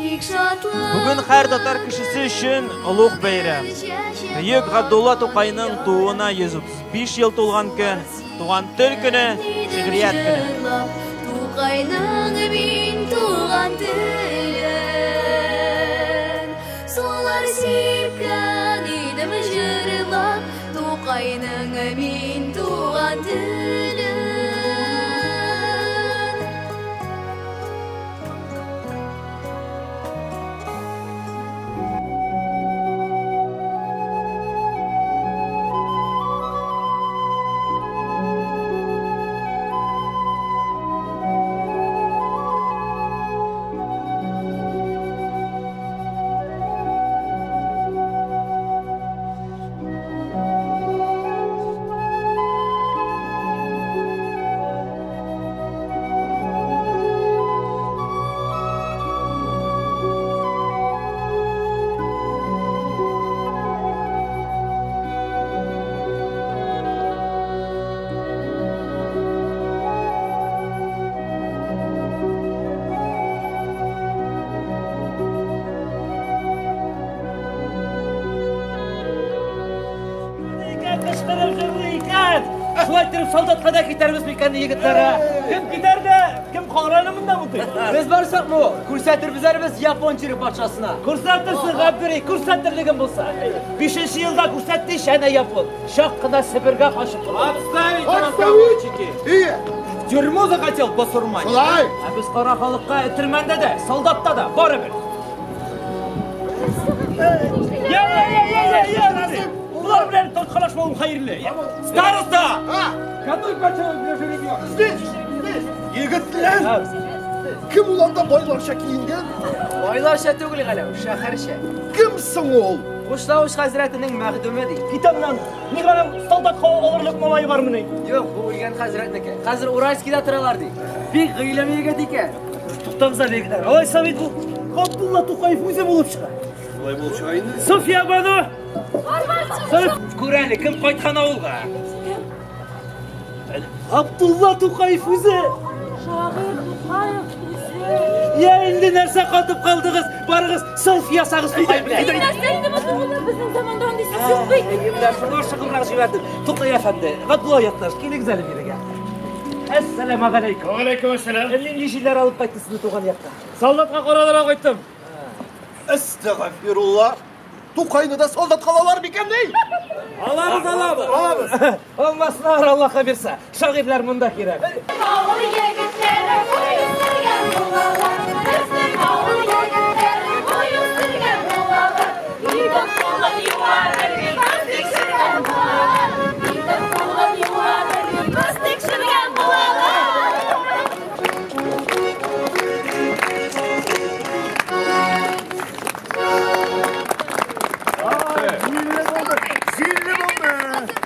Бик шатлык. Бүген һәр татар кешесе өчен олуг бәйрәм. Бөек Габдулла Тукайның тууына 135 ел тулган көн, туган тел көне, шигърият көне. Тукайның мин туган телен. Сулар сипкән идем җырлап, Тукайның мин туган телен. Кычкырып җырлый икән. Шулай иттереп солдатка да китәрбез микән, егетләр, ә? Кем китәр дә, кем калыр әле монда бутый? Без барсакмы ул? Күрсәтербез әле без япон җире патшасына. Күрсәтерсең, Габдери, күрсәтерлегең булса. Бишенче елда күрсәтте ич әнә япон. Чак кына Себергә качып калды. Отставить, разговорчики! В тюрьму захотел басурман. Шулай! Ә без кара халыкка этермәндә дә, солдатта да барыбер. Я, я, я, я, я, я, Разим! Болар белән тарткалашмавың хәерле. Староста! Готовь бочонок для жеребьевки. Здесь, здесь. Егетләр! Кем ул анда байларча киенгән? Байларча түгел, Галәү, шәһәрчә. Кем соң ул? Кушлавыч хәзрәтенең мәхдүме ди. Китәмнән. Ник аның солдатка алырлык малае бармыни? Юк, бу үлгән хәзрәтнеке. Хәзер Уральскида торалар ди. Бик гыйлемле егет икән. Туктагыз әле, егетләр. Алайса бит бу Габдулла Тукаев үзе булып чыга. Шулай булып чыга инде. София Бану! Күр әле, кем кайткан авылга? Габдулла Тукаев үзе! Шагыйрь Тукаев үзе. Я инде нәрсә катып калдыгыз? Барыгыз, селфи ясагыз Тукай белән. Нәрсә инде бу туганы безнең заманда андый сүз юк бит. Менә шуны шыгымрак җибәрдем. Тукай әфәнде, Габдулла якташ, килегез әле бирегә. Әссәламу алейкум. Алейкум ассалам. Нинди җилләр алып кайтты сезне туган якка? Солдатка карадыра кайттым. Әстәгъфирулла. Тукайны да солдатка алалар микән ни? Алабыз, алабыз. Алабыз. Алмаслар, Аллаһка бирсә. Шагыйрьләр монда кирәк. Авыл егетләре буй үстергән булалар. Безнең авыл егетләре буй үстергән булалар. Итеп кулын юа белми, кыз тикшергән булалар. Итеп кулын юа белми, кыз тикшергән булалар. Җилле булды. Җилле булды.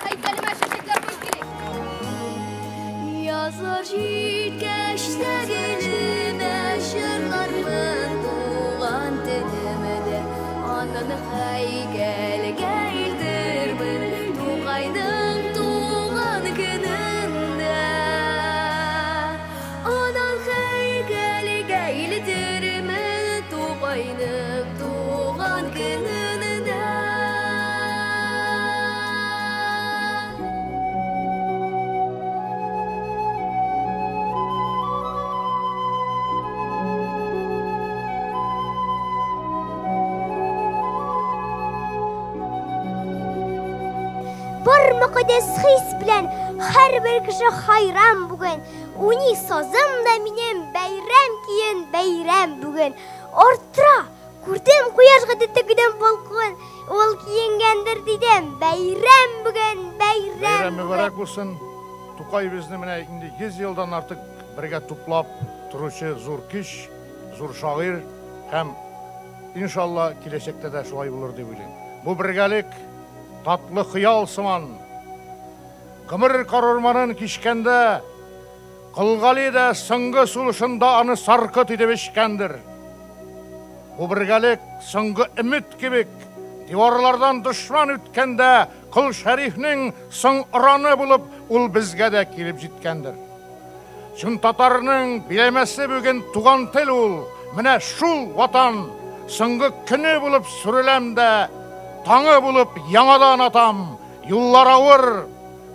Һәйкәлемә чәчәкләр куеп килик. Язлар җиткәч тә гөлемә җырлармын туган телемдә. Аннан һәйкәлгә илтермен Тукайның туган көнендә. Аннан һәйкәлгә илтермен Тукайның туган көнендә. Бар мөкатдәс хис белән һәрбер кеше хайран бүген. Уни сазым да минем бәйрәм киен бәйрәм бүген. Арттыра, күрдем кояш гадәттәгедән балкуын. Ул киенгәндер дидем. Бәйрәм бүген, бәйрәм. Бәйрәм мөбарәк булсын. Тукай безне менә инде 100 елдан артык бергә туплап торучы зур көч, зур шагыйрь һәм иншалла киләчәктә дә шулай булыр дип уйлыйм. Бу бергәлек татлы хыял сыман. Гомер карурманын кичкәндә Кол Гали дә соңгы сулышында аны саркыт итеп эчкәндер. Бу бергәлек соңгы өмет кебек диварлардан дошман үткәндә Кол Шәрифнең соң ораны булып ул безгә дә килеп җиткәндер. Чын татарның биләмәсе бүген туган тел ул. Менә шул Ватан! Соңгы көне булып сүреләм дә, таңы булып яңадан атам. Юллар авыр,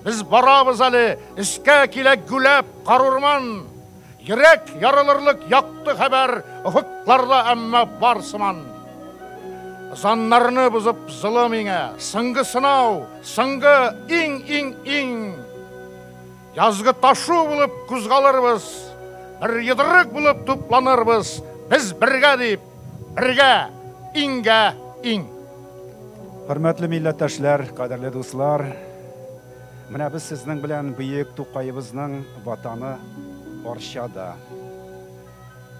без барабыз әле, өскә килә гүләп карурман. Йөрәк ярылырлык якты хәбәр офыкларда әмма бар сыман. Ызаннарны бозып золым иңә, соңгы сынау, соңгы иң-иң-иң. Язгы ташу булып кузгалырбыз, бер йодрык булып тупланырбыз, без бергә дип, бергә, иңгә иң. Хөрмәтле милләттәшләр, кадерле дуслар, менә без сезнең белән бөек Тукаебызның ватаны Арчада.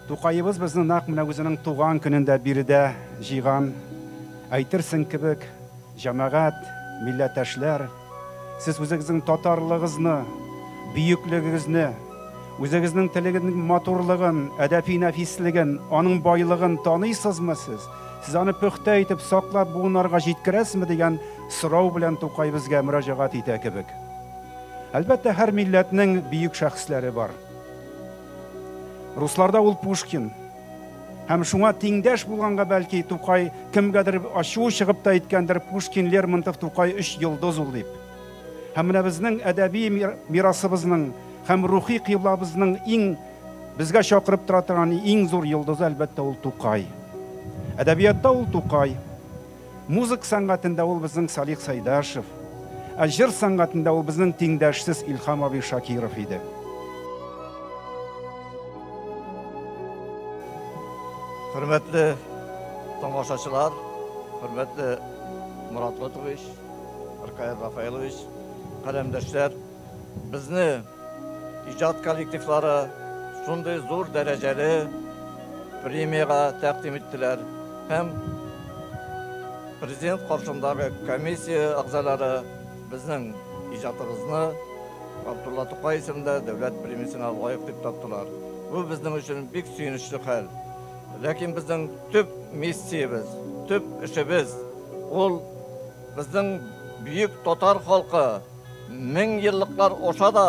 Тукаебыз безне нәкъ менә үзенең туган көнендә биредә җыйган. Әйтерсең кебек, җәмәгать, милләттәшләр, сез үзегезнең татарлыгызны, бөеклегегезне, үзегезнең телегезнең матурлыгын, әдәпи нәфислеген, аның байлыгын таныйсызмы сез? Сез аны пөхтә итеп саклап буыннарга җиткерәсезме дигән сорау белән Тукай безгә мөрәҗәгать итә кебек. Әлбәттә, һәр милләтнең бөек шәхесләре бар. Русларда ул Пушкин. Һәм шуңа тиңдәш булганга бәлки Тукай кемгәдер ачуы чыгып та әйткәндер, Пушкин, Лермонтов, Тукай өч йолдыз ул дип. Һәм менә безнең әдәби мирасыбызның һәм рухи кыйблабызның иң безгә чакырып тора торган иң зур йолдызы, әлбәттә, ул Тукай. Әдәбиятта ул Тукай. Музыка сәнгатендә ул безнең Салих Сәйдәшев. Ә җыр сәнгатендә ул безнең тиңдәшсез Илһам абый Шакиров иде. Хөрмәтле тамашачылар, хөрмәтле Мурат Лотович, Ркаил Рафаэлович, каләмдәшләр, безне иҗат коллективлары шундый зур дәрәҗәле премиягә тәкъдим иттеләр һәм президент каршындагы комиссия әгъзалары безнең иҗатыбызны Габдулла Тукай исемендә дәүләт премиясенә лаек дип таптылар. Бу безнең өчен бик сөенечле хәл. Ләкин безнең төп миссиябез, төп эшебез ул безнең бөек татар халкы мең еллыклар аша да,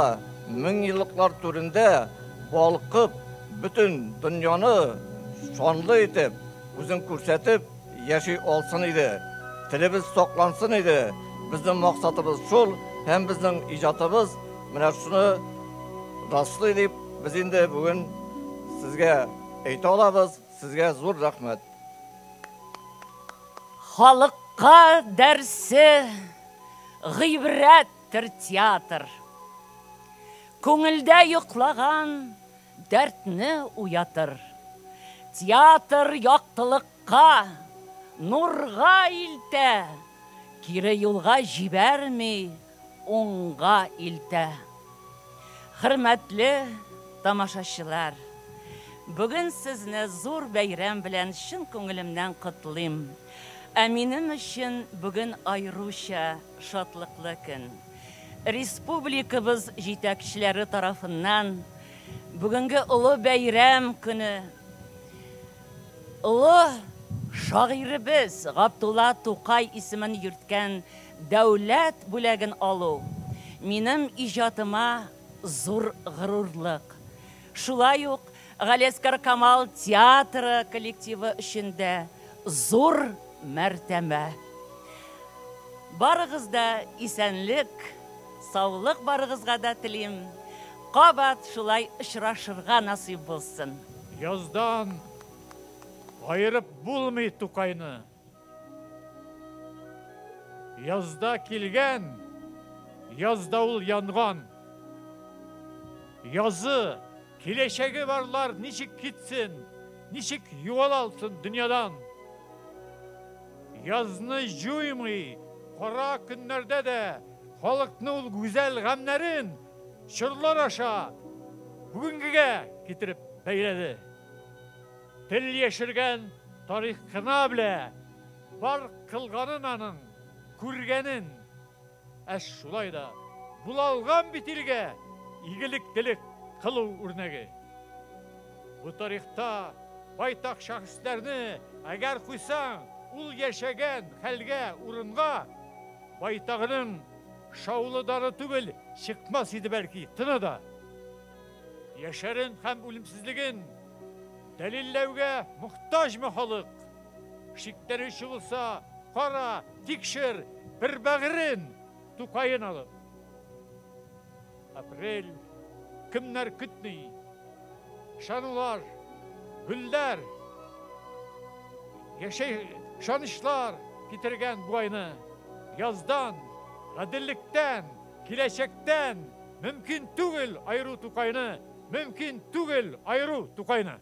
мең еллыклар түрендә балкып, бөтен дөньяны шанлы итеп, үзен күрсәтеп яши алсын иде. Телебез саклансын иде. Безнең максатыбыз шул һәм безнең иҗатыбыз менә шуны раслый дип без инде бүген сезгә әйтә алабыз. Сезгә зур рәхмәт. Халыкка дәрсе гыйбрәттер театр. Күңелдә йоклаган дәртне уятыр. Театр яктылыкка, нурга илтә, кире юлга җибәрми, уңга илтә. Хөрмәтле тамашачылар, бүген сезне зур бәйрәм белән чын күңелемнән котлыйм. Ә минем өчен бүген аеруча шатлыклы көн. Республикабыз җитәкчеләре тарафыннан бүгенге олы бәйрәм көне олы шагыйребез Габдулла Тукай исемен йөрткән дәүләт бүләген алу минем иҗатыма зур горурлык. Шулай ук Галиәсгар Камал театры коллективы өчен дә зур мәртәбә. Барыгыз да исәнлек, саулык барыгызга да телим. Кабат шулай очрашырга насыйп булсын. Яздан аерып булмый Тукайны. Язда килгән, язда ул янган. Язы, киләчәге барлар ничек китсен, ничек югала алсын дөньядан. Язны җуймый, кара көннәрдә дә халыкны ул гүзәл гамьнәрен чорлар аша бүгенгегә китереп бәйләде. Тел яшергән тарих кына белә бар кылганын аның, күргәнен. Ә шулай да була алган бит илгә игелеклелек кылу үрнәге. Бу тарихта байтак шәхесләрне әгәр куйсаң, ул яшәгән хәлгә, урынга байтагының шаулы даны түгел, чыкмас иде бәлки, тыны да. Яшәрен һәм үлемсезлеген. Дәлилләүгә мохтаҗмы халык? Шикләнүче булса, кара, тикшер, бер бәгырен, Тукаен алып. Апрель, кемнәр көтми? Ышанулар, гөлләр, яшәй ышанычлар китергән бу айны. Яздан, гаделлектән, киләчәктән мөмкин түгел аеру Тукайны, мөмкин түгел аеру Тукайны.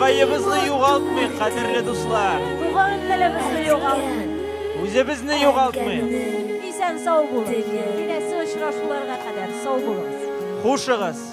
Тукаебызны югалтмыйк, кадерле дуслар. Туган телебезне югалтмыйк. Үзебезне югалтмыйк. Исән сау булыгыз. Киләсе очрашуларга кадәр сау булыгыз. Хушыгыз.